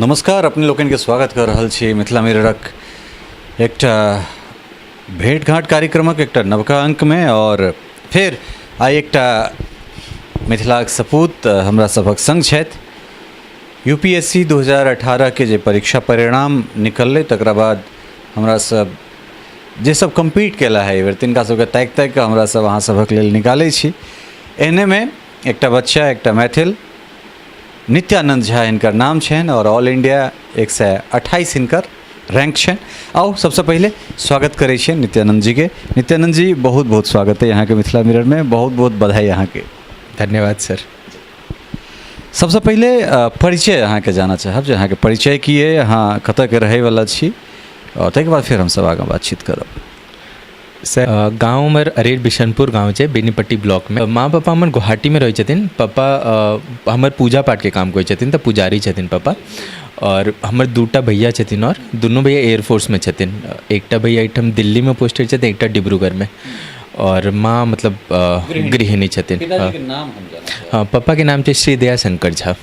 नमस्कार, अपने लोकनिके स्वागत कऽ रहल छी मिथिला मिररक एकटा भेँट घाँट कार्यक्रमक एकटा नवका अङ्कमे। आओर फेर आइ एकटा मिथिलाक सपूत हमरा सभक सङ्ग छथि। यूपीएससी 2018के जे परीक्षा परिणाम निकललै, तकरा बाद हमरा सब जे सब कम्पीट केला है एहिबेर, तिनका सबके ताकि ताकि कऽ हमरा सब अहाँ सभक लेल निकालै छी। एहनेमे एकटा बच्चा, एकटा मैथिल, नित्यानंद झा हिनकर नाम छनि आओर ऑल इंडिया 128 हिनकर रैंक छनि। आउ, सबसँ पहिले स्वागत करै छियनि नित्यानंद जीके। नित्यानंद जी, बहुत बहुत स्वागत है अहाँके मिथिला मिररमे, बहुत बहुत बधाई अहाँके। धन्यवाद सर। सबसँ पहिले परिचय अहाँके जानऽ चाहब जे अहाँके परिचय की अइ, अहाँ कतऽके रहैवला छी, आओर ताहिके बाद फेर हमसब आगाँ बातचीत करब। सर, गाँव हमर अरेर बिशनपुर गाँव छै, बेनीपट्टी ब्लॉकमे। माँ पापा हमर गुवाहाटीमे रहै छथिन। पापा हमर पूजा पाठके काम करै छथिन, तऽ पुजारी छथिन पापा। आओर हमर दूटा भैया छथिन आओर दुनू भैया एयरफोर्समे छथिन। एकटा भैया एहिठाम दिल्लीमे पोस्टेड छथिन, एकटा डिब्रूगढ़मे। आओर माँ मतलब गृहिणी छथिन। हँ, पप्पाके नाम छै श्री दयाशंकर झा।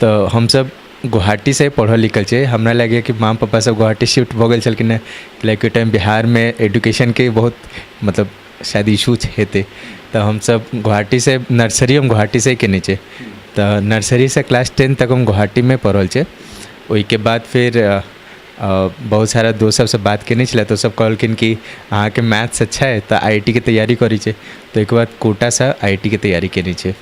तऽ हमसब गुवाहाटीसँ पढ़ल लिखल छियै। हमरा लागैए कि माँ पप्पा सब गुवाहाटी शिफ्ट भऽ गेल छलखिन हँ, लाइक ओहि टाइम बिहारमे एडुकेशनके बहुत मतलब शायद इशू हेतै, तऽ हमसब गुवाहाटीसँ नर्सरी हम गुवाहाटीसँ केने छियै। तऽ नर्सरीसँ क्लास 10 तक हम गुवाहाटीमे पढ़ल छियै। ओहिके बाद फेर बहुत सारा दोस्त सबसँ बात केने छलै, तऽ ओसब कहलखिन कि अहाँके मैथ्स अच्छा अइ तऽ आइ I T के तैयारी करै छै। तऽ ओहिके बाद कोटासँ आइ I T के तैयारी केने छियै।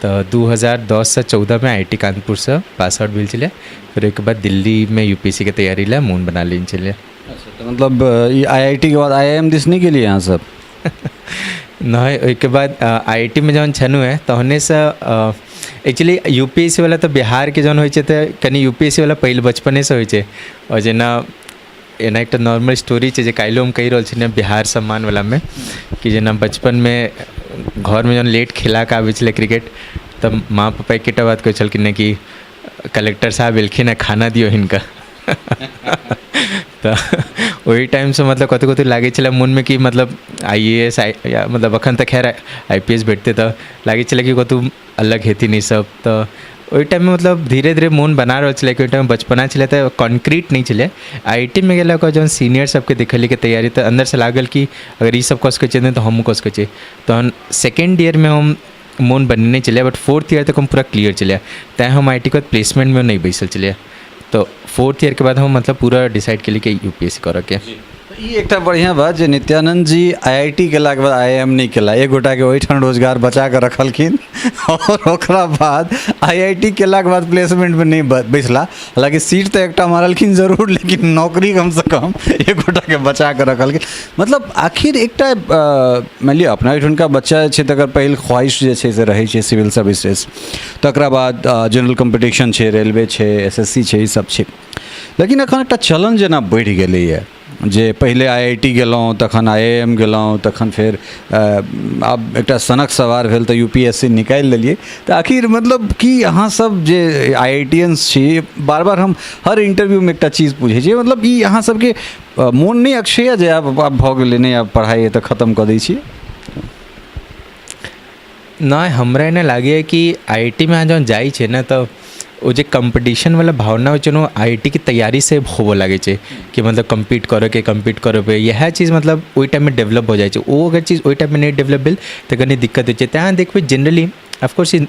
तऽ 2010सँ 14मे आइ I T कानपुरसँ पास आउट भेल छलियै। फेर ओहिके बाद दिल्लीमे यू पी एस सी के तैयारी लए मोन बना लेने छलियै। अच्छा, तऽ मतलब ई आइ I T के बाद आइ I am दिस नहि गेलियै अहाँ सब? नहि, ओहिके बाद आइ I T मे जहन छलहुँ हेँ, तहनेसँ actually U P S C वला तऽ बिहारके जहन होइ छै तऽ कनि यू पी एस सी वला पहिल बचपनेसँ होइ छै। आओर जेना एना एकटा नॉर्मल स्टोरी छै जे काल्हिओ हम कहि रहल छलियै बिहार सम्मानवलामे कि जेना बचपनमे घरमे जहन लेट खेलाके आबै छलै क्रिकेट, तऽ माँ पप्पा एकेटा बात कहै छलखिन कि कलेक्टर साहब एलखिन हँ, खाना दियौ हिनका। तऽ ओहि टाइमसँ मतलब कतहु कतहु लागै छलै मोनमे कि मतलब आइ ए एस I या मतलब एखन तऽ खैर I P S भेटतै, तऽ लागै छलै कि कतहु अलग हेथिन ईसब। तऽ ओहि टाइममे मतलब धीरे धीरे मोन बना रहल छलै कि ओहि टाइममे बचपना छलै तऽ कॉन्क्रीट नहि छलै। आइ I T मे गेलाके बाद जहन सीनियर सबके देखलियै तैयारी, तऽ अन्दरसँ लागल कि अगर ईसब कऽ सकै छथिन तऽ हमहूँ कऽ सकै छियै। तहन सेकेण्ड ईयरमे हम मोन बनेने छलियै, बट फोर्थ ईयर तक हम पूरा क्लियर छलियै, तैँ हम I T के बाद प्लेसमेन्टमे नहि बैसल छलियै। तऽ फोर्थ ईयरके बाद हम मतलब पूरा डिसाइड केलियै कि यू पी एस सी करऽके। ई एकटा बढ़िआँ बात जे नित्यानंद जी आइ I T केलाके बाद आइ I am नहि केला। एक गोटाके ओहिठाम रोजगार बचा कऽ रखलखिन आओर ओकरा बाद आइ I T केलाके बाद प्लेसमेंटमे नहि बैसला। हालाँकि सीट तऽ एकटा मारलखिन जरूर, लेकिन नौकरी कमसँ कम एक गोटाके बचा कऽ रखलखिन। मतलब आखिर एकटा मानि लिअ अपना ओहिठुनका बच्चा जे छै, तकर पहिल ख्वाहिश जे छै से रहै छै सिविल सर्विसेज, तकरा बाद जनरल कॉम्पिटिशन छै, रेलवे छै, एस एस सी छै, ई सब छै। लेकिन एखन एकटा चलन जेना बढ़ि गेलैए जे पहिले आइ I T गेलहुँ, तखन आइ I am गेलहुँ, तखन फेर आब एकटा सनक सवार भेल तऽ यू पी एस सी निकालि लेलियै। तऽ आखिर मतलब की अहाँसभ जे आइ आइ टियन्स छी, बार बार हम हर इंटरव्यूमे एकटा चीज पूछै छियै, मतलब ई अहाँ सबके मोन नहि अक्षय जे आब आब भऽ गेलै, नहि आब पढ़ाइ एतऽ खतम कऽ दै छी? नहि, हमरा एना लागैए कि आइ I T मे अहाँ जहन जाइ छियै ने, तऽ ओ जे कम्पीटिशनवला भावना होइ छै ने, ओ आइ I T के तैयारीसँ होबऽ लागै छै कि मतलब कम्पीट करऽके, कम्पीट करबै, इएह चीज मतलब ओहि टाइममे डेवलप भऽ जाइ छै। ओ अगर चीज ओहि टाइममे नहि डेवलप भेल तऽ कनि दिक्कत होइ छै। तेँ अहाँ देखबै जेनरली, ऑफकोर्स ई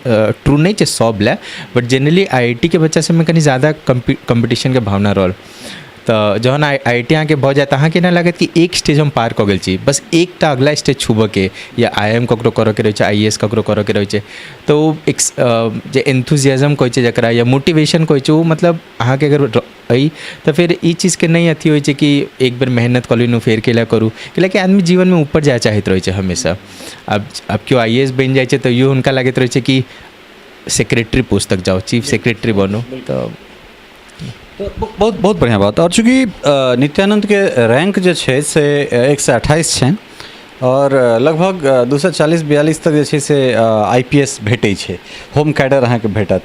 ट्रू नहि छै सब लए, but generally I I T के बच्चा सबमे कनि ज्यादा कम्पीटिशनके भावना रहल। तऽ जहन आइ I T अहाँके भऽ जायत, अहाँके एना लागत कि एक स्टेज हम पार कऽ गेल छी, बस एकटा अगला स्टेज छुबऽके या I am ककरो करऽके रहै छै, I A S ककरो करऽके रहै छै। तऽ ओ एक जे एन्थुजियाज्म कहै छै जकरा या मोटिवेशन कहै छै, ओ मतलब अहाँके अगर अइ तऽ फेर ई चीजके नहि अथी होइ छै कि एक बेर मेहनत कऽ लेलहुँ, फेर कैला करू? कैलाकि आदमी जीवनमे ऊपर जाय चाहैत रहै छै हमेशा। आब केओ I A S बनि जाइ छै, तैयो हुनका लागैत रहै छै कि सेक्रेटरी पोस्ट तक जाउ, चीफ सेक्रेटरी बनू। तऽ तऽ बहुत बहुत बढ़िआँ बात। आओर चूँकि नित्यानन्दके रैंक जे छै से 128 छनि आओर लगभग 240 42 तक जे छै से I P S भेटै छै, होम कैडर अहाँके भेटत।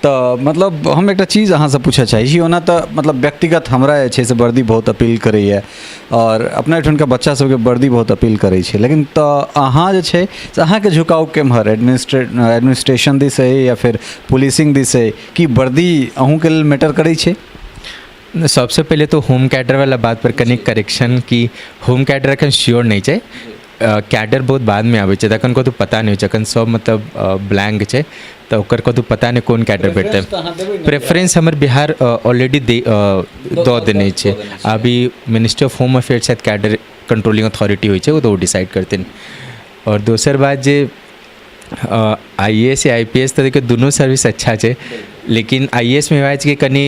तऽ मतलब हम एकटा चीज अहाँसँ पूछऽ चाहै छी, ओना तऽ मतलब व्यक्तिगत हमरा जे छै से वर्दी बहुत अपील करैए आओर अपना एहिठामके बच्चा सबके वर्दी बहुत अपील करै छै, लेकिन तऽ अहाँ जे छै से अहाँके झुकाव केम्हर, एडमिनिस्ट्रेशन दिस अइ या फेर पुलिसिंग दिस अइ, कि वर्दी अहूँके लेल मैटर करै छै? सबसँ पहिले तऽ होम कैडरवला बातपर कनि करेक्शन कि होम कैडर एखन श्योर नहि छै। कैडर बहुत बादमे आबै छै, तऽ एखन कतहु पता नहि होइ छै, एखन सब मतलब ब्लैंक छै, तऽ ओकर कतहु पता नहि कोन कैडर भेटतै। प्रेफरेंस हमर बिहार ऑलरेडी दऽ देने छै। अभी मिनिस्ट्री ऑफ होम अफेयर शायद कैडर कंट्रोलिंग अथॉरिटी होइ छै, ओ तऽ ओ डिसाइड करथिन। आओर दोसर बात जे I A S या I P S, तऽ देखियौ दुनू सर्विस अच्छा छै, लेकिन I A S मे वएह छै कि कनि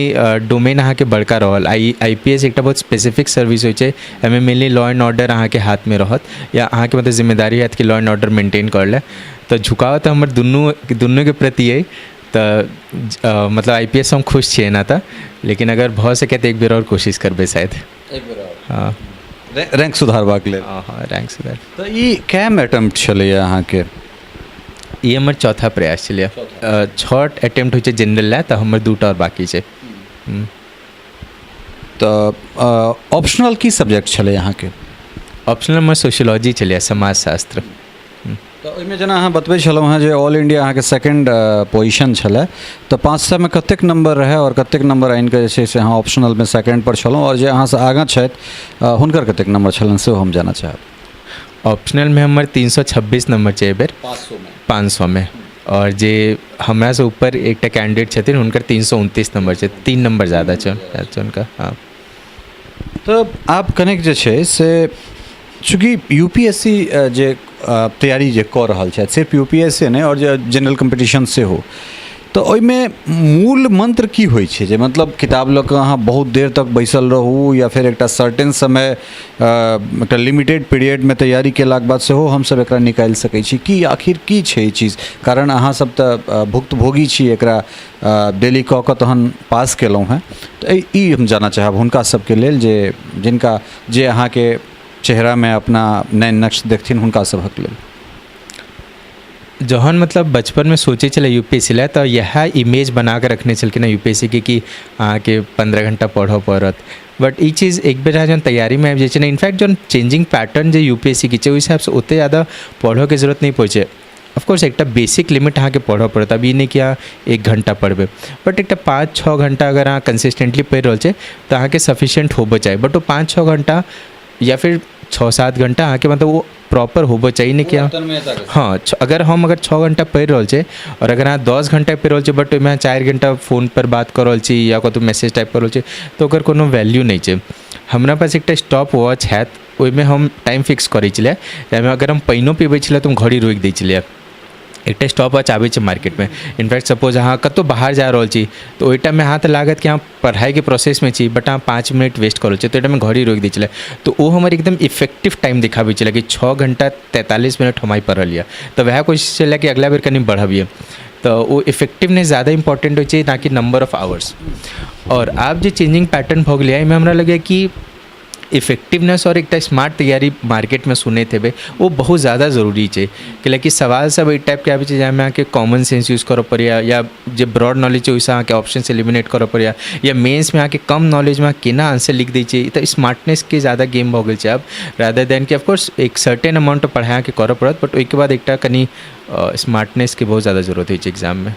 डोमेन अहाँके बड़का रहल। I P S एकटा बहुत स्पेसिफिक सर्विस होइ छै, एहिमे मेनली लॉ एंड ऑर्डर अहाँके हाथमे रहत या अहाँके मतलब जिम्मेदारी हैत कि लॉ एंड ऑर्डर मेंटेन करै लए। तऽ झुकाव तऽ हमर दुनूके प्रति अइ, तऽ मतलब I P S सँ हम खुश छियै एना तऽ, लेकिन अगर भऽ सकै तऽ एक बेर आओर कोशिश करबै शायद। एक बेर आओर? हँ। रैंक सुधारबाक लेल? हँ, रैंक सुधार। तऽ ई कैम अटेम्प्ट छलैए अहाँके? ई हमर चौथा प्रयास छलैए। छठ अटेम्प्ट होइ छै जनरल लए, तऽ हमर 2टा आओर बाँकी छै। तऽ ऑप्शनल की सब्जेक्ट छलै अहाँके? ऑप्शनल हमर सोशियोलॉजी छलैए, समाजशास्त्र। तऽ ओहिमे जेना अहाँ बतबै छलहुँ हेँ जे ऑल इंडिया अहाँके सेकेंड पोजिशन छलै, तऽ 500मे कतेक नम्बर रहै आओर कतेक नम्बर आनिकऽ जे छै से अहाँ ऑप्शनलमे सेकेंडपर छलहुँ, आओर जे अहाँसँ आगाँ छथि हुनकर कतेक नम्बर छलनि सेहो हम जानऽ चाहब। ऑप्शनलमे हमर 326 नम्बर छै एहिबेर 500मे, आओर जे हमरासँ ऊपर एकटा कैंडिडेट छथिन हुनकर 329 नम्बर छै, 3 नम्बर ज्यादा छै हुनका। हँ। तऽ आब कनेक जे छै से चूँकि यू पी एस सी जे तैयारी जे कऽ रहल छथि, सिर्फ यू पी एस सी नहि आओर जे जनरल कम्पीटिशन सेहो, तऽ ओहिमे मूल मन्त्र की होइ छै जे मतलब किताब लऽ कऽ अहाँ बहुत देर तक बैसल रहू या फेर एकटा सर्टेन समय एकटा लिमिटेड पीरियडमे तैयारी केलाके बाद सेहो हमसब एकरा निकालि सकै छी की? आखिर की छै ई चीज? कारण अहाँ सब तऽ भुक्तभोगी छी, एकरा डेली कऽ कऽ तहन पास केलहुँ हेँ। तऽ ई हम जानऽ चाहब हुनका सबके लेल जे जिनका जे अहाँके चेहरामे अपना नैन नक्श देखथिन, हुनका सभक लेल। जहन मतलब बचपनमे सोचै छलै यू पी एस सी लए, तऽ इएह इमेज बनाकऽ रखने छलखिन हँ यू पी एस सी के कि अहाँके 15 घण्टा पढ़ऽ पड़त। बट ई चीज एक बेर अहाँ जहन तैयारीमे आबि जाइ छै ने, इनफैक्ट जहन चेंजिंग पैटर्न जे यू पी एस सी के छै, ओहि हिसाबसँ ओतेक ज्यादा पढ़ऽके जरूरत नहि पड़ै छै। ऑफकोर्स एकटा बेसिक लिमिट अहाँके पढ़ऽ पड़त, आब ई नहि कि अहाँ 1 घण्टा पढ़बै, बट एकटा 5-6 घण्टा अगर अहाँ कंसिस्टेंटली पढ़ि रहल छियै तऽ अहाँके सफिशियंट होबऽ चाही। बट ओ 5-6 घण्टा या फिर 6-7 घण्टा अहाँके मतलब ओ प्रॉपर होबऽ चाही, नहि कि हँ अगर हम अगर 6 घण्टा पढ़ि रहल छियै आओर अगर अहाँ 10 घण्टा पढ़ि रहल छियै, बट ओहिमे अहाँ 4 घण्टा फोनपर बात कऽ रहल छी या कतहु मैसेज टाइप कऽ रहल छी, तऽ ओकर कोनो वैल्यू नहि छै। हमरा पास एकटा स्टॉप वॉच हैत, ओहिमे हम टाइम फिक्स करै छलियै, जाहिमे अगर हम पानिओ पीबै छलियै तऽ हम घड़ी रोकि दै छलियै। एकटा स्टॉप वॉच आबै छै मार्केटमे। इनफैक्ट सपोज अहाँ कतहु बाहर जा रहल छी तऽ ओहि टाइममे अहाँ तऽ लागत कि अहाँ पढ़ाइके प्रोसेसमे छी, बट अहाँ 5 मिनट वेस्ट कऽ रहल छी, तऽ ओहि टाइममे घड़ी रोकि दै छलै, तऽ ओ हमर एकदम इफेक्टिव टाइम देखाबै छलै कि 6 घण्टा 43 मिनट हम आइ पढ़ल यऽ। तऽ वएह कोशिश छलै कि अगिला बेर कनि बढ़बियै, तऽ ओ इफेक्टिवनेस ज्यादा इम्पोर्टेंट होइ छै, ना कि नम्बर ऑफ आवर्स। आओर आब जे चेंजिंग पैटर्न भऽ गेलै, एहिमे हमरा लगैए कि इफेक्टिवनेस आओर एकटा स्मार्ट तैयारी मार्केटमे सुनैत हेबै, ओ बहुत ज्यादा जरूरी छै, कैलाकि सवाल सब एहि टाइपके आबै छै जाहिमे अहाँके कॉमन सेंस यूज करऽ पड़ैए या जे ब्रॉड नॉलेज छै ओहिसँ अहाँके ऑप्शंस एलिमिनेट करऽ पड़ैए, या मेन्समे अहाँके कम नॉलेजमे अहाँ केना आंसर लिख दै छियै। तऽ स्मार्टनेसके ज्यादा गेम भऽ गेल छै आब, रादर देन कि ऑफकोर्स एक सर्टेन अमाउंट ऑफ पढ़ाइ अहाँके करऽ पड़त, बट ओहिके बाद एकटा कनि स्मार्टनेसके बहुत ज्यादा जरूरत होइ छै एग्जाममे।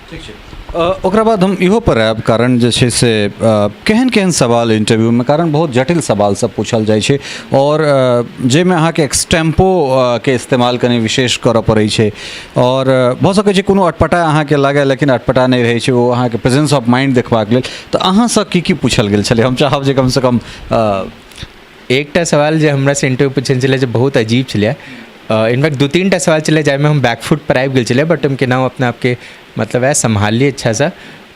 ठीक छै, ओकरा बाद हम इहो पर आयब, कारण जे छै से केहन केहन सवाल इंटरव्यूमे, कारण बहुत जटिल सवाल सब पूछल जाइ छै आओर जाहिमे अहाँके एक्सटेम्पो के इस्तेमाल कनि विशेष करऽ पड़ै छै, आओर भऽ सकै छै कोनो अटपटा अहाँके लागै, लेकिन अटपटा नहि रहै छै, ओ अहाँके प्रेजेंस ऑफ माइंड देखबाक लेल। तऽ अहाँसँ की की पूछल गेल छलै, हम चाहब जे कमसँ कम एकटा सवाल जे हमरासँ इंटरव्यू पूछने छलै जे बहुत अजीब छलै। इनफैक्ट 2-3टा सवाल छलै जाहिमे हम बैकफुट पर आबि गेल छलै, बट हम केनाहु अपना आपके मतलब वएह सम्हारलियै अच्छासँ।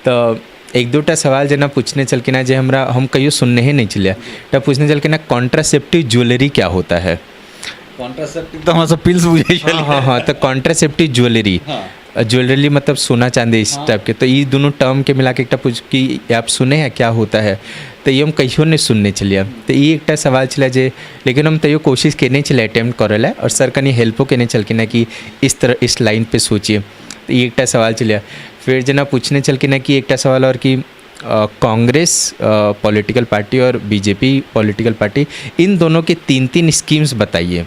तऽ 1-2टा सवाल जेना पूछने छलखिन हेँ जे हमरा हम कहियो सुननेहे नहि छलियै। तऽ पूछने छलखिन हेँ कॉन्ट्रासेप्टिव ज्वेलरी क्या होता है? कॉन्ट्रासेप्टिव तऽ हमरा सब पिल्स बुझै छलियै। हँ, तऽ कॉन्ट्रासेप्टिव ज्वेलरी, ज्वेलरी मतलब सोना चांदी इस टाइपके, तऽ ई दुनू टर्मके मिलाके एकटा पूछ कि आप सुने हैं क्या होता है। तऽ ई हम कहियो नहि सुनने छलियै। तऽ ई एकटा सवाल छलै जे, लेकिन हम तैयो कोशिश केने छलियै अटेम्प्ट करऽ लए, आओर सर कनि हेल्पो केने छलखिन हेँ कि इस तरह इस लाइन पे सोचिए। तऽ ई एकटा सवाल छलै। फेर जेना पूछने छलखिन हेँ कि एकटा सवाल आओर कि कांग्रेस पॉलिटिकल पार्टी और बीजेपी पॉलिटिकल पार्टी, इन दोनों के तीन तीन स्कीम्स बताइए।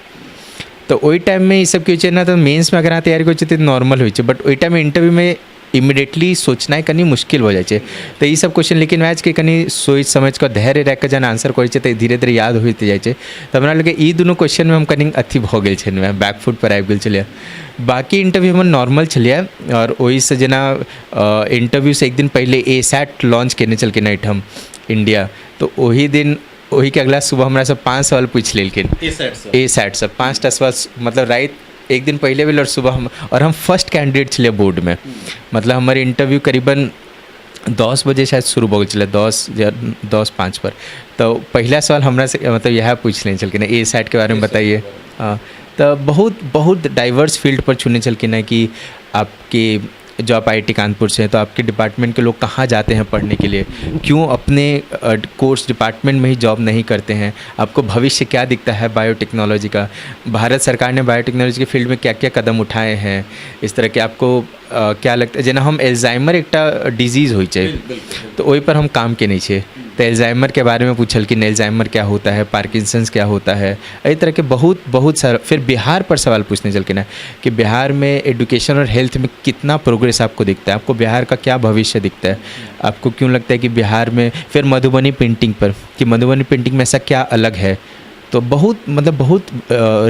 तऽ ओहि टाइममे ई सब की होइ छै ने, तऽ मेन्समे अगर अहाँ तैयारी करै छियै तऽ नॉर्मल होइ छै, बट ओहि टाइममे इंटरव्यूमे इमिडिएटली सोचनाइ कनि मुश्किल भऽ जाइ छै। तऽ ई सब क्वेश्चन लेकिन वएह छै कि कनि सोचि समझि कऽ धैर्य राखि कऽ जहन आंसर करै छियै तऽ धीरे धीरे याद होइत जाइ छै। तऽ हमरा लगैए ई दुनू क्वेश्चनमे हम कनि अथी भऽ गेल छलहुँ हेँ, बैकफुट पर आबि गेल छलियै। बाँकी इंटरव्यू हमर नॉर्मल छलैए। आओर ओहिसँ जेना इंटरव्यूसँ एक दिन पहिले ए सैट लॉन्च केने छलखिन एहिठाम इंडिया, तऽ ओहि दिन ओहिके अगला सुबह हमरासँ 5 सवाल पूछि लेलखिन ए सैटसँ, 5टा सवाल। मतलब राति एक दिन पहिले भेल आओर सुबह हम, आओर हम फर्स्ट कैंडिडेट छलियै बोर्डमे। मतलब हमर इंटरव्यू करीबन 10 बजे शायद शुरू भऽ गेल छलै, 10 या 10:05 पर। तऽ पहिला सवाल हमरासँ मतलब इएह पूछि लेने छलखिन, ए सैटके बारेमे बताइए। हँ, तऽ बहुत बहुत डाइवर्स फील्डपर छूने छलखिन हेँ कि आपके जो आप आई I T Kanpur से हैं तो आपके डिपार्टमेंट के लोग कहाँ जाते हैं पढ़ने के लिए, क्यों अपने कोर्स डिपार्टमेंट में ही जॉब नहीं करते हैं, आपको भविष्य क्या दिखता है बायोटेक्नोलॉजी का, भारत सरकार ने बायोटेक्नोलॉजी के फील्ड में क्या क्या कदम उठाए हैं, इस तरह के आपको क्या लगता है। जेना हम एल्जाइमर एकटा डिजीज होइ छै, तऽ ओहिपर हम काम केने छियै, तऽ एल्जाइमरके बारेमे पूछलखिन, एल्जाइमर क्या होता है, पार्किंसंस क्या होता है, एहि तरहके बहुत बहुत सारा। फिर बिहार पर सवाल पूछने छलखिन हेँ कि बिहार में एजुकेशन और हेल्थ में कितना प्रोग्रेस आपको दिखता है, आपको बिहार का क्या भविष्य दिखता है, आपको क्यों लगता है कि बिहार में, फिर मधुबनी पेंटिंग पर कि मधुबनी पेंटिंग में ऐसा क्या अलग है। तो बहुत मतलब बहुत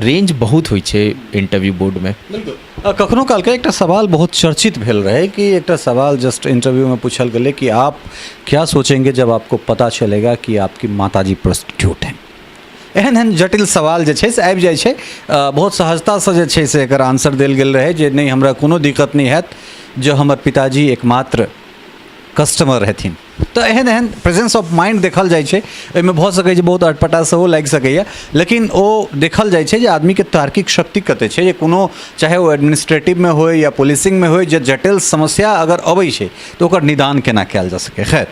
रेंज बहुत होइ छै इंटरव्यू बोर्डमे। बिल्कुल। कखनो कालके एकटा सवाल बहुत चर्चित भेल रहै कि एकटा सवाल जस्ट इंटरव्यूमे पूछल गेलै कि आप क्या सोचेंगे जब आपको पता चलेगा कि आपकी माताजी प्रोस्टिट्यूट हैं। एहन एहन जटिल सवाल जे छै से आबि जाइ छै। बहुत सहजतासँ जे छै से एकर आंसर देल गेल रहै जे नहि, हमरा कोनो दिक्कत नहि हैत जँ हमर पिताजी एकमात्र कस्टमर हेथिन। तऽ एहन एहन प्रेजेंस ऑफ माइंड देखल जाइ छै। एहिमे भऽ सकै छै बहुत अटपटा सेहो लागि सकैए, लेकिन ओ देखल जाइ छै जे आदमीके तार्किक शक्ति कतेक छै, जे कोनो चाहे ओ एडमिनिस्ट्रेटिवमे होइ या पुलिसिंगमे होइ, जे जटिल समस्या अगर अबै छै तऽ ओकर निदान केना कयल जा सकै। खैर,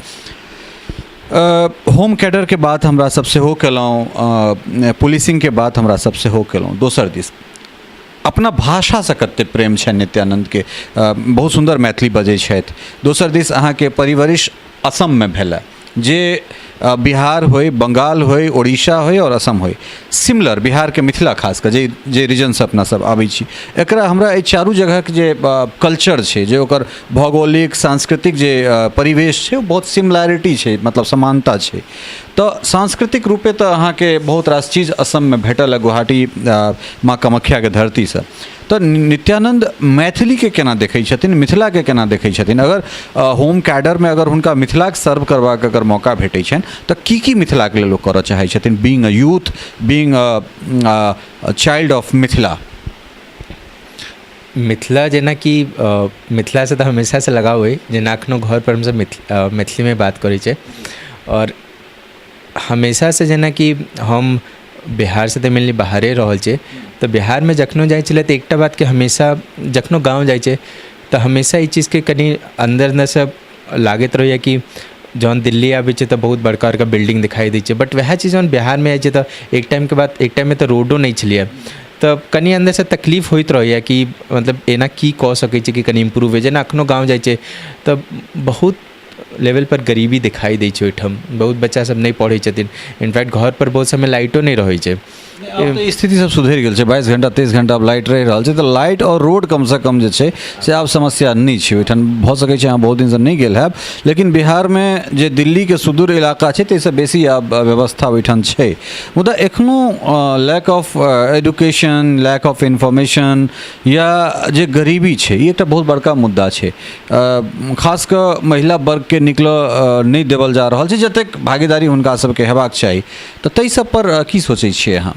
होम कैडरके बात हमरा सब सेहो केलहुँ, पुलिसिंगके बात हमरा सब सेहो केलहुँ। दोसर दिस अपना भाषासँ कतेक प्रेम छनि नित्यानन्दके, बहुत सुन्दर मैथिली बजै छथि। दोसर दिस अहाँके परिवरिश असममे भेलए, जे बिहार होइ, बङ्गाल होइ, उड़ीसा होइ आओर असम होइ, सिमिलर बिहारके मिथिला खास कऽ जे जे रीजनसँ अपना सब आबै छी, एकरा हमरा एहि चारू जगहके जे कल्चर छै, जे ओकर भौगोलिक सांस्कृतिक जे परिवेश छै, ओ बहुत सिमिलैरिटी छै, मतलब समानता छै। तऽ सांस्कृतिक रूपे तऽ अहाँके बहुत रास चीज असममे भेटल हँ, गुवाहाटी माँ कामाख्याके धरतीसँ। तऽ नित्यानन्द मैथिलीके केना देखै छथिन, मिथिलाके केना देखै छथिन? अगर होम कैडरमे अगर हुनका मिथिलाके सर्व करबाक अगर मौका भेटै छनि तऽ की की मिथिलाके लेल ओ करऽ चाहै छथिन, being a youth, being a child of Mithila? Mithila जेनाकि मिथिलासँ तऽ हमेशासँ लगाव अइ। जेना एखनो घरपर हमसब मैथिलीमे बात करै छियै। आओर हमेशासँ जेनाकि हम बिहारसँ तऽ मेनली बाहरे रहल छियै, तऽ बिहारमे जखनो जाइ छलियै तऽ एकटा बातके हमेशा, जखनो गाँव जाइ छियै तऽ हमेशा ई चीजके कनि अन्दर अन्दरसँ लागैत रहैए कि जहन दिल्ली आबै छियै तऽ बहुत बड़का बड़का बिल्डिंग देखाइ दै छै, बट वएह चीज जहन बिहारमे जाइ छियै तऽ एक टाइमके बाद, एक टाइममे तऽ रोडो नहि छलैए, तऽ कनि अन्दरसँ तकलीफ होइत रहैए कि मतलब एना की कऽ सकै छी कि कनि इम्प्रूव होइ। जेना एखनो गाँव जाइ छियै तऽ बहुत लेवलपर गरीबी देखाइ दै छै ओहिठाम, बहुत बच्चासब नहि पढ़ै छथिन, इनफैक्ट घरपर बहुत समय लाइटो नहि रहै छै। आब तऽ स्थिति सब सुधरि गेल छै, 22 घंटा 23 घंटा आब लाइट रहि रहल छै, तऽ लाइट आओर रोड कमसँ कम जे छै से आब समस्या नहि छै ओहिठाम। भऽ सकै छै अहाँ बहुत दिनसँ नहि गेल हैब, लेकिन बिहारमे जे दिल्लीके सुदूर इलाका छै ताहिसँ बेसी आब व्यवस्था ओहिठाम छै। मुदा एखनो lack of education, lack of information या जे गरीबी छै, ई एकटा बहुत बड़का मुद्दा छै। खास कऽ महिला वर्गके निकलऽ नहि देवल जा रहल छै जतेक भागीदारी हुनका सबके हेबाक चाही, तऽ ताहि सब पर की सोचै छियै अहाँ?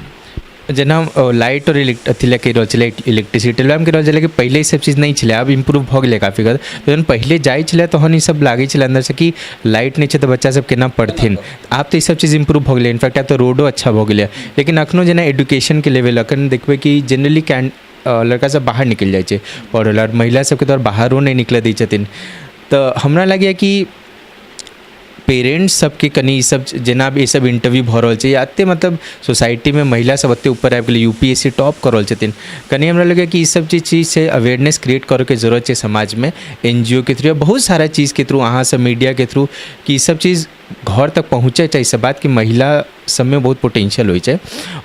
जेना लाइट आओर अथी लए कहि रहल छलै, इलेक्ट्रिसिटी लए हम कहि रहल छलै कि पहिले ई सब चीज नहि छलै, आब इम्प्रूव भऽ गेलै काफी। जहन पहिले जाइ छलै तहन ई सब लागै छलै अन्दरसँ कि लाइट नहि छै तऽ बच्चा सब केना पढ़थिन। आब तऽ ई सब चीज इम्प्रूव भऽ गेलै, इनफैक्ट आब तऽ रोडो अच्छा भऽ गेलै। लेकिन एखनो जेना एडुकेशनके लेवल एखन देखबै कि जेनरली can लड़का सब बाहर निकलि जाइ छै पढ़ै लए, आओर महिला सबके तऽ आओर बाहरो नहि निकलऽ दै छथिन। तऽ हमरा लागैए कि पेरेंट्स सबके कनि ईसब जेना भी ईसब इंटरव्यू भऽ रहल छै या एतेक मतलब सोसाइटीमे महिला सब एतेक ऊपर आबि गेलै UPSC top कऽ रहल छथिन, कनि हमरा लगैए कि ईसब जे चीज छै अवेयरनेस क्रिएट करैके जरूरत छै समाजमे, NGO के थ्रू या बहुत सारा चीजके थ्रू, अहाँ सब मीडियाके थ्रू, कि ईसब चीज घर तक पहुँचै छै ईसब बात कि महिला सबमे बहुत पोटेंशियल होइ छै।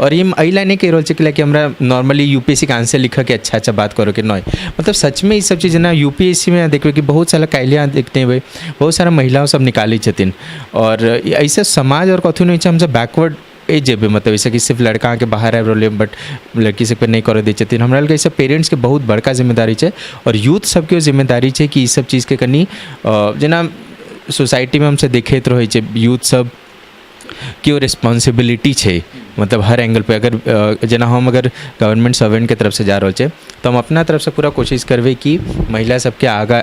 आओर ई एहि लए नहि कहि रहल छी कि हमरा नॉर्मली UPSC के आंसर लिखऽके अच्छा अच्छा बात करऽके नहि, मतलब सचमे ई सब चीज जेना UPSC मे देखबै कि बहुत सारा काल्हि अहाँ देखने हेबै बहुत सारा महिला सब निकालै छथिन। आओर एहिसँ समाज आओर कथु नहि छै, हमसब बैकवर्ड एहि जेबै, मतलब एहिसँ कि सिर्फ लड़का अहाँके बाहर आबि रहलै बट लड़की सबके नहि करऽ दै छथिन। हमरा लगैए एहिसँ पेरेन्ट्सके बहुत बड़का जिम्मेदारी छै आओर यूथ सबके जिम्मेदारी छै कि ई सब चीजके कनि जेना सोसाइटीमे हमसब देखैत रहै छियै यूथ सब केओ रिस्पॉन्सिबिलिटी छै, मतलब हर एंगलपर अगर जेना हम अगर गवर्नमेन्ट सर्वेन्टके तरफसँ जा रहल छियै तऽ हम अपना तरफसँ पूरा कोशिश करबै कि महिला सबके आगाँ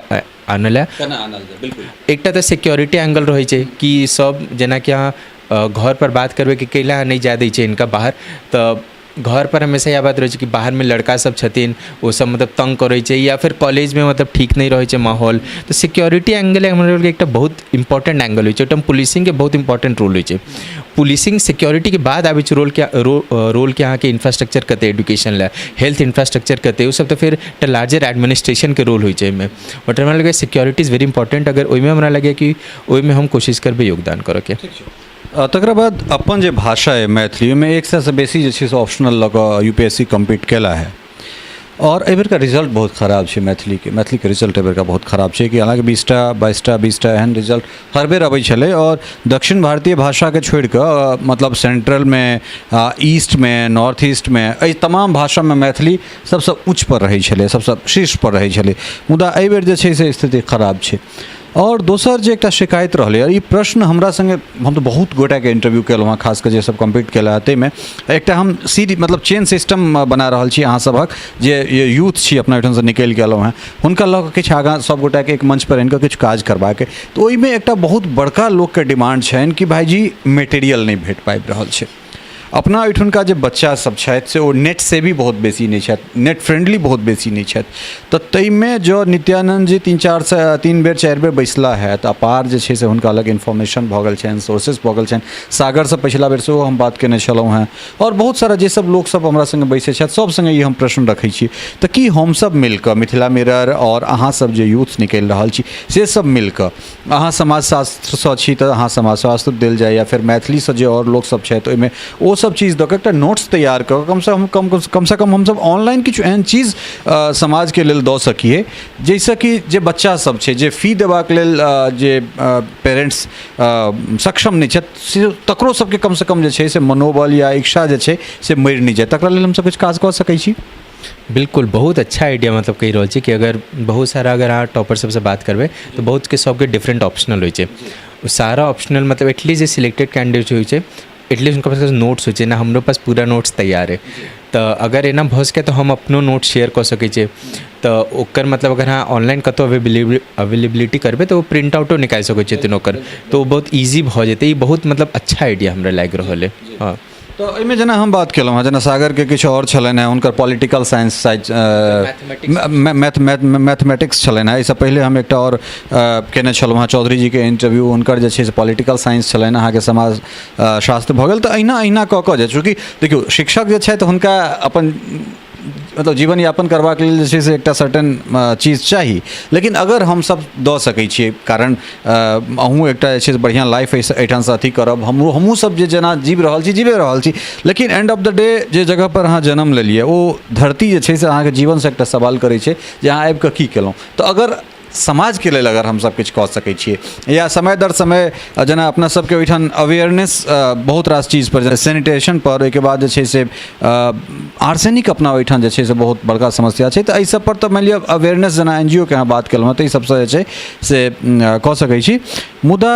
आनै लए। केना आनल जाय, बिल्कुल। एकटा तऽ सिक्योरिटी एंगल रहै छै कि सब जेनाकि अहाँ घरपर बात करबै कि कैला अहाँ नहि जाय दै छियै हिनका बाहर, तऽ घरपर हमेशा इएह बात रहै छै कि बाहरमे लड़का सब छथिन ओ सब मतलब तङ्ग करै छै या फेर कॉलेजमे मतलब ठीक नहि रहै छै माहौल। तऽ सिक्योरिटी एंगल हमरा सबके एकटा बहुत इम्पोर्टेन्ट एंगल होइ छै, ओहिठाम पुलिसिंगके बहुत इम्पोर्टेन्ट रोल होइ छै। पुलिसिंग सिक्योरिटीके बाद आबै छै रोलके रोलके अहाँके इन्फ्रास्ट्रक्चर कते एडुकेशन लए, हेल्थ इन्फ्रास्ट्रक्चर कते, ओ सब तऽ फेर एकटा लार्जर एडमिनिस्ट्रेशनके रोल होइ छै एहिमे। बट हमरा लगैए सिक्योरिटी is very important, अगर ओहिमे हमरा लगैए कि ओहिमे हम कोशिश करबै योगदान करऽके। तकरा बाद अपन जे भाषा अइ मैथिली, ओहिमे 100सँ बेसी जे छै से ऑप्शनल लऽ कऽ UPSC compete केला है आओर एहिबेरका रिजल्ट बहुत खराब छै मैथिलीके। मैथिलीके रिजल्ट एहिबेरका बहुत खराब छै कि हालाँकि 20टा 22टा 20टा एहन रिजल्ट हर बेर अबै छलै आओर दक्षिण भारतीय भाषाके छोड़िकऽ मतलब सेन्ट्रलमे, ईस्टमे, नॉर्थ ईस्टमे, एहि तमाम भाषामे मैथिली सबसँ उच्चपर रहै छलै, सबसँ शीर्षपर रहै छलै, मुदा एहिबेर जे छै से स्थिति खराब छै। आओर दोसर जे एकटा शिकायत रहलै, आओर ई प्रश्न हमरा सङ्गे, हम तऽ बहुत गोटाके इंटरव्यू केलहुँ हँ, खास कऽ जे सब कम्पीट केला हँ ताहिमे एकटा हम सीडी मतलब चेन सिस्टम बना रहल छी अहाँ सभक जे यूथ छी अपना ओहिठामसँ निकलि कऽ एलहुँ हँ हुनका लऽ कऽ किछु आगाँ सब गोटाके एक मंचपर आनि कऽ किछु काज करबाके, तऽ ओहिमे एकटा बहुत बड़का लोकके डिमांड छनि कि भाइजी मेटेरियल नहि भेट पाबि रहल छै। अपना ओहिठुनका जे बच्चा सब छथि से ओ नेट सेवी बहुत बेसी नहि छथि, नेट फ्रेंडली बहुत बेसी नहि छथि, तऽ ताहिमे जँ नित्यानन्द जी 3-4 3 बेर 4 बेर बैसला है तऽ अपार जे छै से हुनका लग इन्फॉर्मेशन भऽ गेल छनि, सोर्सेस भऽ गेल छनि। सागरसँ पछिला बेर सेहो हम बात केने छलहुँ हेँ आओर बहुत सारा जे सब लोकसब हमरा सङ्गे बैसै छथि सब सङ्गे ई हम प्रश्न रखै छी, तऽ की हमसब मिलिकऽ मिथिला मिरर आओर अहाँ सब जे यूथ निकलि रहल छी से सब मिलिकऽ, अहाँ समाजशास्त्रसँ छी तऽ अहाँ समाजशास्त्र देल जाय या फेर मैथिलीसँ जे आओर लोकसब छथि ओहिमे ओ सब चीज दऽ कऽ एकटा नोट्स तैयार कऽ कऽ कमसँ कम हमसब ऑनलाइन किछु एहन चीज समाजके लेल दऽ सकियै जाहिसँ कि जे बच्चा सब छै जे फी देबाक लेल जे पेरेन्ट्स सक्षम नहि छथि से तकरो सबके कमसँ कम जे छै से मनोबल या इच्छा जे छै से मरि नहि जाय, तकरा लेल हमसब किछु काज कऽ सकै छी। बिल्कुल, बहुत अच्छा आइडिया मतलब कहि रहल छी कि अगर बहुत सारा अगर अहाँ टॉपर सबसँ बात करबै तऽ बहुतके सबके डिफरेंट ऑप्शनल होइ छै, ओ सारा ऑप्शनल मतलब एटलीस्ट जे सिलेक्टेड कैंडिडेट होइ छै एटलीस्ट हुनका पास नोट्स होइ छै ना, हमरो पास पूरा नोट्स तैयार अइ, तऽ अगर एना भऽ सकै तऽ हम अपनो नोट्स शेयर कऽ सकै छियै। तऽ ओकर मतलब अगर अहाँ ऑनलाइन कतहु अवेलेबिलिटी करबै तऽ ओ प्रिंट आउटो निकालि सकै छथिन ओकर, तऽ ओ बहुत ईजी भऽ जेतै। ई बहुत मतलब अच्छा आइडिया हमरा लागि रहल अइ। हँ, तऽ एहिमे जेना हम बात केलहुँ हँ जेना सागरके किछु आओर छलनि हेँ, हुनकर पॉलिटिकल साइंस शायद मैथमेटिक्स छलनि हेँ। एहिसँ पहिले हम एकटा आओर केने छलहुँ हँ चौधरी जीके इंटरव्यू, हुनकर जे छै से पॉलिटिकल साइंस छलनि, अहाँके समाज शास्त्र भऽ गेल। तऽ अहिना अहिना कऽ कऽ जे चूँकि देखियौ शिक्षक जे छथि हुनका अपन मतलब जीवन यापन करबाक लेल जे छै से एकटा सर्टेन चीज चाही, लेकिन अगर हमसब दऽ सकै छियै, कारण अहूँ एकटा जे छै से बढ़िआँ लाइफ एहिठामसँ अथी करब, हमहूँ सब जे जेना जीव रहल छी जीवे रहल छी, लेकिन एंड ऑफ the day जे जगहपर अहाँ जन्म लेलियै ओ धरती जे छै से अहाँके जीवनसँ एकटा सवाल करै छै जे अहाँ आबिकऽ की केलहुँ। तऽ अगर समाजके लेल अगर हमसब किछु कऽ सकै छियै या समय दर समय जेना अपना सबके ओहिठाम अवेयरनेस बहुत रास चीजपर जेना सैनिटेशनपर, ओहिके बाद जे छै से आर्सेनिक अपना ओहिठाम जे छै से बहुत बड़का समस्या छै, तऽ एहि सबपर तऽ मानि लिअ अवेयरनेस जेना एन जी ओ के अहाँ बात केलहुँ हँ तऽ एहि सबसँ जे छै से कऽ सकै छी। मुदा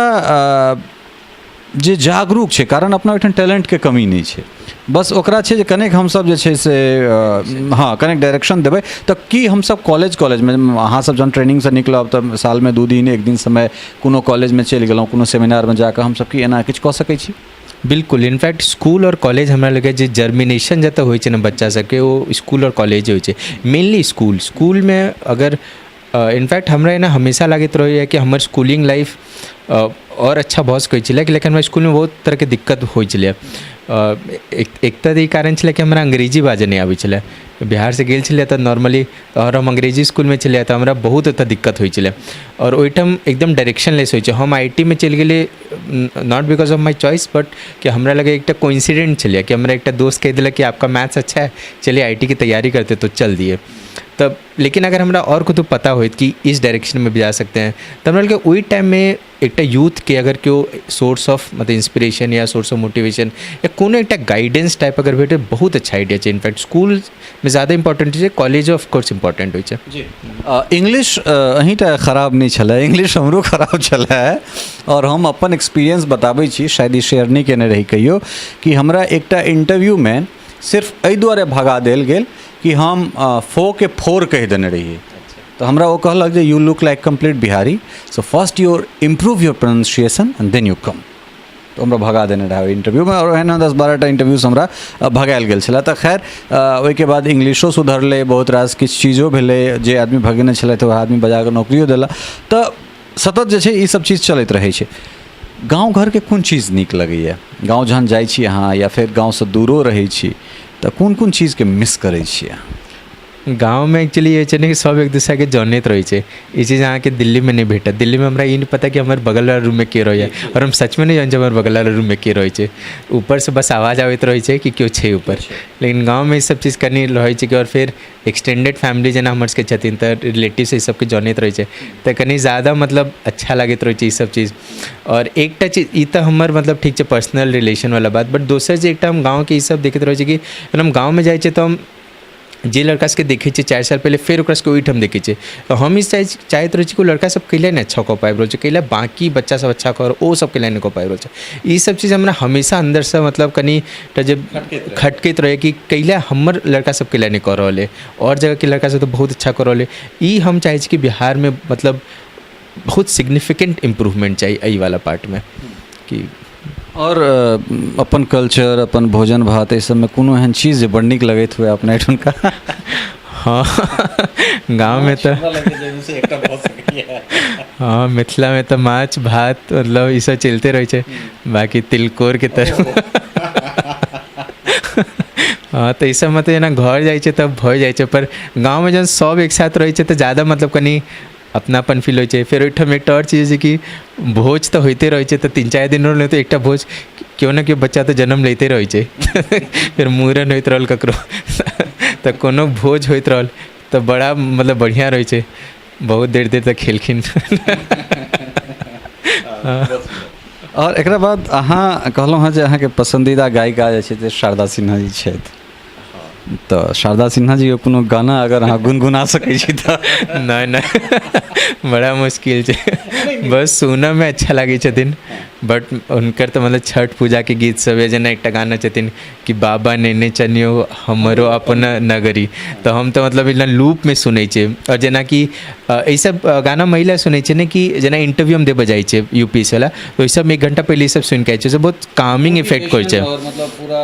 जे जागरूक छै, कारण अपना ओहिठाम टैलेंटके कमी नहि छै, बस ओकरा छै जे कनेक हमसब जे छै से हँ कनेक डायरेक्शन देबै। तऽ की हमसब कॉलेज कॉलेजमे अहाँसब जहन ट्रेनिंगसँ निकलब तऽ सालमे 2 दिन 1 दिन समय कोनो कॉलेजमे चलि गेलहुँ, कोनो सेमिनारमे जाकऽ हमसब की एना किछु कऽ सकै छी? बिल्कुल, इनफैक्ट स्कूल आओर कॉलेज हमरा लगैए जे जर्मिनेशन जतऽ होइ छै ने बच्चा सबके ओ स्कूल आओर कॉलेज होइ छै, मेनली स्कूल। स्कूलमे अगर इनफैक्ट हमरा एना हमेशा लागैत रहैए कि हमर स्कूलिंग लाइफ आओर अच्छा भऽ सकै छलै, लेकिन हमरा इसकुलमे बहुत तरहके दिक्कत होइ छलै। एक तऽ ई कारण छलै कि हमरा अंग्रेजी बाजऽ नहि आबै छलै। बिहारसँ गेल छलियै तऽ नॉर्मली, आओर हम अंग्रेजी इसकुलमे छलियै, तऽ हमरा बहुत ओतऽ दिक्कत होइ छलै आओर ओहिठाम एकदम डायरेक्शनलेस होइ छै। हम I T मे चलि गेलियै not because of my choice, but कि हमरा लगै एकटा कोइंसिडेंट छलै कि हमरा एकटा दोस्त कहि देलक कि आपका मैथ्स अच्छा है, चलिए I T की तैयारी करते, तो चल दिए। तब लेकिन अगर हमरा आओर कतहु पता होइत कि इस डायरेक्शनमे भी जा सकते हैं, तऽ हमरा लगैए ओहि टाइममे एकटा यूथके अगर केओ सोर्स ऑफ मतलब इंस्पिरेशन या सोर्स ऑफ मोटिवेशन या कोनो एकटा गाइडेंस टाइप अगर भेटै, बहुत अच्छा आइडिया छै। इनफैक्ट स्कूलमे ज्यादा इम्पोर्टेंट छै, कॉलेज ऑफ कोर्स इम्पोर्टेंट होइ छै। जी, इंग्लिश अहीँटा खराब नहि छलै, इंग्लिश हमरो खराब छलै। आओर हम अपन एक्सपीरियंस बताबै छी, शायद ई शेयर नहि केने रही कहियो, कि हमरा एकटा इंटरव्यूमे सिर्फ एहि दुआरे भगा देल गेल कि हम फोके फोर कहि देने रहियै। तऽ हमरा ओ कहलक जे you look like complete Bihari, so first your improve your pronunciation and then you come. तऽ हमरा भगा देने रहै ओहि इंटरव्यूमे, आओर एहन 10-12 टा इंटरव्यूसँ हमरा भगायल गेल छलै। तऽ खैर, ओहिके बाद इंग्लिशो सुधरलै, बहुत रास किछु चीजो भेलै। जे आदमी भगेने छलथि, वएह आदमी बजा कऽ नौकरियो देलक। तऽ सतत जे छै ई सब चीज चलैत रहै छै। गाँव घरके कोन चीज नीक लगैए? गाँव जहन जाइ छी अहाँ या फेर गाँवसँ दूरो रहै छी, तऽ कोन कोन चीजके मिस करै छी अहाँ? गाँवमे एक्चुअली होइ छै ने कि सब एक दोसराके जनैत रहै छै। ई चीज अहाँके दिल्लीमे नहि भेटत। दिल्लीमे हमरा ई नहि पता कि हमर बगलवला रूममे के रहैए, आओर हम सचमे नहि जानै छी हमर बगलवला रूममे के रहै छै। ऊपरसँ बस आवाज आबैत रहै छै कि केओ छै ऊपर। लेकिन गाँवमे ई सब चीज कनि रहै छै कि आओर फेर एक्सटेंडेड फैमिली जेना हमर सबके छथिन, तऽ रिलेटिव्स ई सबके जनैत रहै छै, तऽ कनि ज्यादा मतलब अच्छा लागैत रहै छै ई सब चीज। आओर एकटा चीज, ई तऽ हमर मतलब ठीक छै पर्सनल रिलेशनवला बात, बट दोसर जे एकटा हम गाँवके ई सब देखैत रहै छी कि जहन हम गाँवमे जाइ छियै, तऽ हम जे लड़का सबके देखै छियै 4 साल पहिले, फेर ओकरा सबके ओहिठाम देखै छियै, तऽ हम ई चाहैत रहै छी कि ओ लड़का सब कैला नहि अच्छा कऽ पाबि रहल छै, कैला बाँकी बच्चा सब अच्छा कऽ, ओ सब कैला नहि कऽ पाबि रहल छै। ई सब चीज हमरा हमेशा अन्दरसँ मतलब कनि टा जे खटकैत रहै कि कैला हमर लड़का सब कैला नहि कऽ रहल अइ, आओर जगहके लड़का सब तऽ बहुत अच्छा कऽ रहल अइ। ई हम चाहै छी कि बिहारमे मतलब बहुत सिग्निफिकेन्ट इम्प्रूवमेन्ट चाही एहिवला पार्टमे कि आओर अपन कल्चर, अपन भोजन भात, एहि सबमे कोनो एहन चीज जे बड़ नीक लगैत हुए अपना एहिठुनका? हँ, गाँवमे तऽ, हँ, मिथिलामे तऽ माछ भात मतलब ई सब चलिते रहै छै। बाँकी तिलकोरके तरुआ, हँ, तऽ ई सबमे तऽ जेना घर जाइ छै तऽ भऽ जाइ छै, पर गाँवमे जहन सब एक साथ रहै छै तऽ ज्यादा मतलब कनि अपनापन फील होइ छै। फेर ओहिठाम एकटा आओर चीज होइ छै कि भोज तऽ होइते रहै छै, तऽ 3-4 दिन रहल तऽ एकटा भोज, केओ ने केओ बच्चा तऽ जन्म लैते रहै छै, फेर मूड़न होइत रहल ककरो, तऽ कोनो भोज होइत रहल, तऽ बड़ा मतलब बढ़िआँ रहै छै। बहुत देर देर तक खेलखिन। आओर एकरा बाद अहाँ कहलहुँ हँ जे अहाँके पसन्दीदा गायिका जे छै से शारदा सिन्हा जी छथि, तऽ शारदा सिन्हा जीके कोनो गाना अगर अहाँ गुनगुना सकै छी तऽ? नहि नहि, बड़ा मुश्किल छै। बस सुनऽमे अच्छा लागै छथिन, बट हुनकर तऽ मतलब छठ पूजाके गीत सब यऽ, जेना एकटा गाना छथिन कि बाबा नेने चलियौ हमरो अपन नगरी, तऽ हम तऽ मतलब एना लूपमे सुनै छियै। आओर जेनाकि एहि सब गाना महिला सुनै छियै ने कि जेना इंटरव्यू हम देबऽ जाइ छियै यू पी एस सी वला, ओहि सबमे एक घण्टा पहिले ई सब सुनिके जाइ छियै, बहुत कामिंग इफेक्ट होइ छै। मतलब पूरा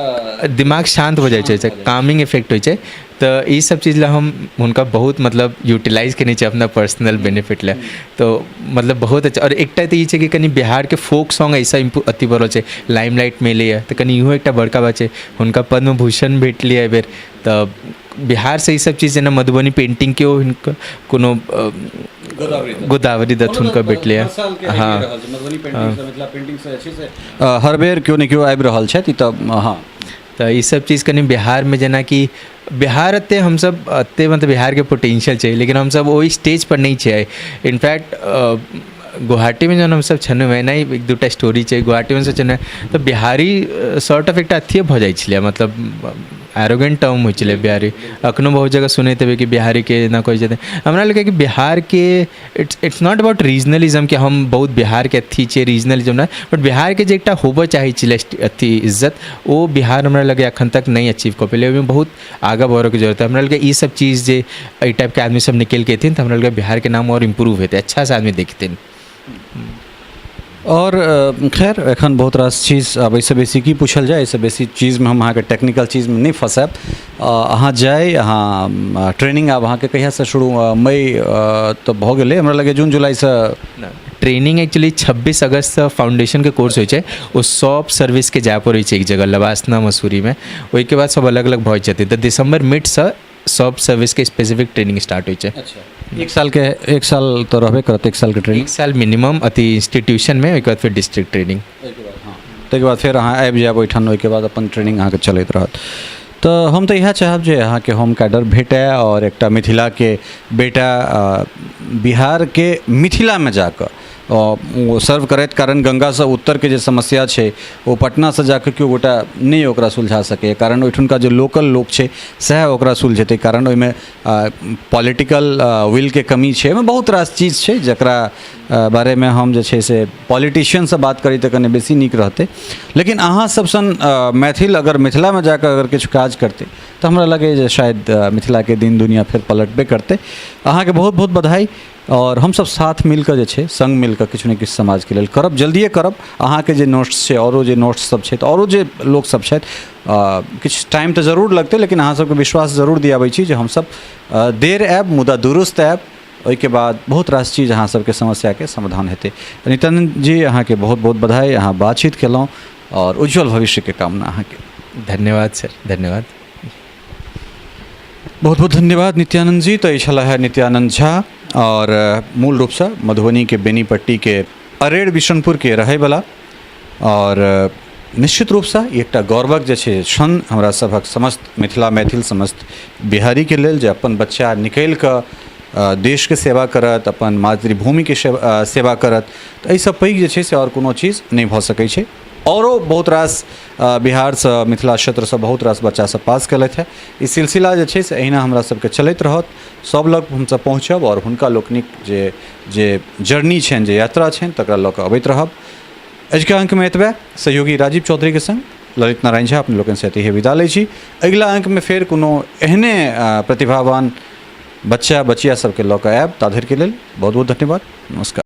दिमाग शान्त हो जाइ छै, कामिंग इफेक्ट होइ छै। तऽ ई सब चीज लए हम हुनका बहुत मतलब यूटिलाइज केने छियै अपना पर्सनल बेनिफिट लए, तऽ मतलब बहुत अच्छा। आओर एकटा तऽ ई छै कि कनि बिहारके फोक सॉन्ग ऐसा अथी भऽ रहल छै, लाइमलाइटमे एलैए, तऽ कनि इहो एकटा बड़का बात छै। हुनका पद्म भूषण भेटलै एहिबेर, तऽ बिहारसँ ई सब चीज, जेना मधुबनी पेन्टिंगके हुनकर कोनो गोदावरी दत्त हुनका भेटलैए। हँ। हर बेर केओ ने केओ आबि रहल छथि। ई तऽ हँ। तऽ ईसब चीज कनि बिहारमे, जेनाकि बिहार एते हमसब एते मतलब बिहारके पोटेंशियल छै, लेकिन हमसब ओहि स्टेजपर नहि छियै। इनफैक्ट गुवाहाटीमे जहन हमसब छलहुँ, एना ही एक दूटा स्टोरी छै, गुवाहाटीमे हमसब छलहुँ तऽ बिहारी सॉर्ट ऑफ एकटा अथिये भऽ जाइ छलै, मतलब एरोगेंट टर्म होइ छलै बिहारी। अखनो बहुत जगह सुनैत हेबै कि बिहारीके एना कहै छथिन। हमरा लगैए कि बिहारके it's not about regionalism कि हम बहुत बिहारके अथी छियै, रीजनलिज्म नहि, बट बिहारके जे एकटा होबऽ चाहै छलै अथी इज्जत, ओ बिहार हमरा लगैए एखन तक नहि अचीव कऽ पेलै। ओहिमे बहुत आगाँ बढ़ऽके जरूरत है। हमरा लगैए ई सब चीज जे एहि टाइपके आदमी सब निकलिके एथिन, तऽ हमरा लगैए बिहारके नाम आओर इम्प्रूव हेतै, अच्छासँ आदमी देखथिन। आओर खैर, एखन बहुत रास चीज, आब एहिसँ बेसी की पूछल जाय? एहिसँ बेसी चीजमे हम अहाँके टेक्निकल चीजमे नहि फँसायब। अहाँ जाय, अहाँ ट्रेनिंग आब अहाँके कहियासँ शुरू? मई तऽ भऽ गेलै, हमरा लगैए जून जुलाइसँ। ट्रेनिंग एक्चुअली 26 अगस्तसँ फाउंडेशनके कोर्स होइ छै। ओ सब सर्विसके जाय पड़ै छै एक जगह, लवासना मसूरीमे। ओहिके बाद सब अलग अलग भऽ जाइ छथिन। तऽ दिसम्बर मिडसँ सब सर्विसके स्पेसिफिक ट्रेनिंग स्टार्ट होइ छै। अच्छा, एक सालके, एक साल तऽ रहबे करत, एक सालके ट्रेनिंग। एक साल मिनिमम अथी इंस्टीट्यूशनमे, ओहिके बाद फेर डिस्ट्रिक्ट ट्रेनिंग। ताहिके बाद फेर अहाँ आबि जायब ओहिठाम, ओहिके बाद अपन ट्रेनिंग अहाँके चलैत रहत। तऽ हम तऽ इएह चाहब जे अहाँके होम कैडर भेटय आओर एकटा मिथिलाके बेटा बिहारके मिथिलामे जाकऽ ओ सर्व करथि, कारण गङ्गासँ उत्तरके जे समस्या छै ओ पटनासँ जाकऽ केओ गोटा नहि ओकरा सुलझा सकैए, कारण ओहिठुनका जे लोकल लोक छै सएह ओकरा सुलझेतै, कारण ओहिमे पॉलिटिकल विलके कमी छै। ओहिमे बहुत रास चीज छै जकरा बारेमे हम जे छै से पॉलिटिशियनसँ बात करी तऽ कनि बेसी नीक रहतै। लेकिन अहाँ सब सन मैथिल अगर मिथिलामे जाकऽ अगर किछु काज करतै तऽ हमरा लगैए जे शायद मिथिलाके दिन दुनिया फेर पलटबे करतै। अहाँके बहुत बहुत बधाई, आओर हमसब साथ मिलकऽ जे छै, सङ्ग मिलकऽ किछु ने किछु समाजके लेल करब, जल्दिए करब। अहाँके जे नोट्स छै, आओरो जे नोट्स सब छै, तऽ आओरो जे लोकसब छथि, किछु टाइम तऽ जरूर लगतै, लेकिन अहाँ सबके विश्वास जरूर दियाबै छी जे हमसब देर आयब मुदा दुरुस्त आयब। ओहिके बाद बहुत रास चीज अहाँ सबके समस्याके समाधान हेतै। नित्यानन्द जी, अहाँके बहुत बहुत बधाई, अहाँ बातचीत केलहुँ आओर उज्जवल भविष्यके कामना अहाँके। धन्यवाद सर, धन्यवाद। बहुत बहुत धन्यवाद नित्यानंद जी। तऽ ई छलाह है नित्यानंद झा, आओर मूल रूपसँ मधुबनीके बेनीपट्टीके अरेड़ बिशनपुरके रहैवला, आओर निश्चित रूपसँ ई एकटा गौरवक जे छै क्षण हमरा सभक समस्त मिथिला मैथिल समस्त बिहारीके लेल जे अपन बच्चा निकलि कऽ देशके सेवा करत, अपन मातृभूमिके सेवा करत, तऽ एहिसँ पैघ जे छै से आओर कोनो चीज नहि भऽ सकै छै। आओरो बहुत रास बिहारसँ मिथिला क्षेत्रसँ बहुत रास बच्चा सब पास केलथि हेँ। ई सिलसिला जे छै से एहिना हमरा सबके चलैत रहत। सब लग हमसब पहुँचब आओर हुनका लोकनिक जे जे जर्नी छनि, जे यात्रा छनि, तकरा लऽ कऽ अबैत रहब। अजुका अङ्कमे एतबे। सहयोगी राजीव चौधरीके सङ्ग ललित नारायण झा अपने लोकनिसँ एतहिए विदा लै छी। अगिला अङ्कमे फेर कोनो एहने प्रतिभावान बच्चा बचिया सबके लऽ कऽ आयब। ता धरिके लेल बहुत बहुत धन्यवाद, नमस्कार।